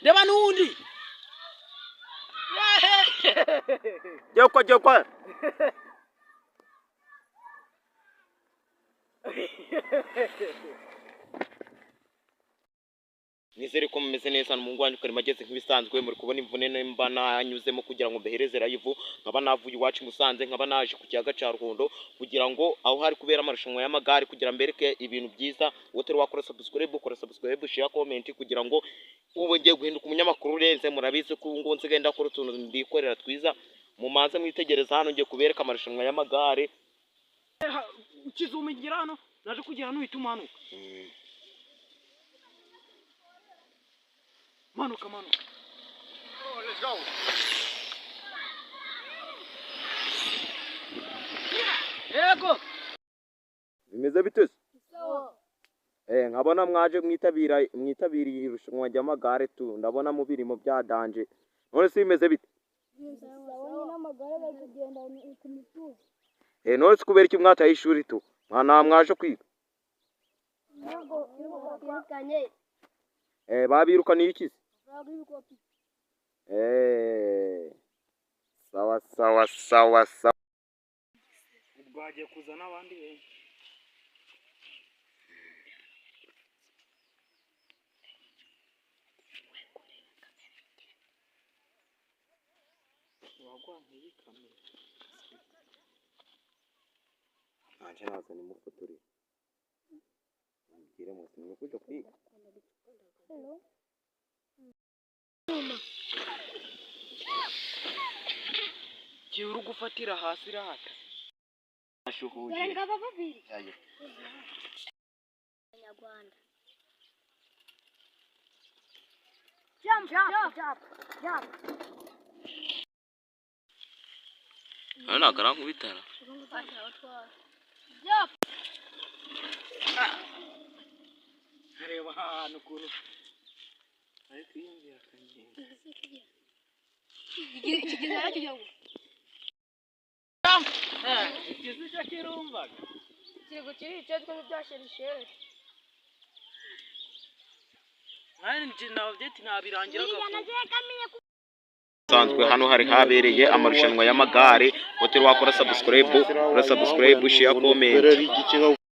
Reba n'undi. Jyokwa jyokwa. Nizere ko mumeze neza, umuhungu wanyu Karima ageze nk'ibisanzwe. Muri kubona imvune nimba nanyuzemo kugira ngo mbehereze live, nkaba navuye iwacu i Musanze, nkaba naje ku kiyaga cya Ruhondo kugira ngo aho hari kubera amarushanwa y'amagare, kugira mbereke ibintu byiza. Wowe wakora subscribe, ukora subscribe, share, comment, kugira ngo ubu ngiye guhinduka umunyamakuru urenze. Murabizi ko ubu ngubu nsigaye ndakora utuntu ndikorera twiza. Mumanze mwitegereza hano, ngiye kubereka amarushanwa y'amagare. Ukizumingira hano, naje kugira hano uhita umanuka. Manuka, manuka. Yego. Bimeze bite se? Nkabona mwaje mwitabira, mwitabiriye irushanwa ry'amagare tu, ndabona mubirimo bya danger. None se bimeze bite? Ndabona n'amagare bari kugenda ku mituzi. None se kubera iki mwataye ishuri tu? Mwa mwaje kwiga? Ntabwo twirukanye. Babirukaniye iki se? Babirukanye. Sawa sawa sawa sawa. Ubwo hagiye kuza n'abandi benshi. Wagwa nk'iyi kamera. Nanje naza nimufotore. Mubwire muti ni kuja kwiga. Hello. Gihe uri gufatira hasi irahata. Ashuhuje. Dore ngaba babiri. Ayo. Abanyarwanda. Jump, jump, jump, jump. Hano nakarakubitara. Jump. Reba ahantu ukuntu ari kwiyumvira akagenda. Ikizica kirumvaga. Ikirigo kirica two bya sherisheri. Mwene nabyeti ntabirangiraga. Sanzwe hano hari habereye amarushanwa y'amagare. Hotel wakora subscribe, ura subscribe, share, comment.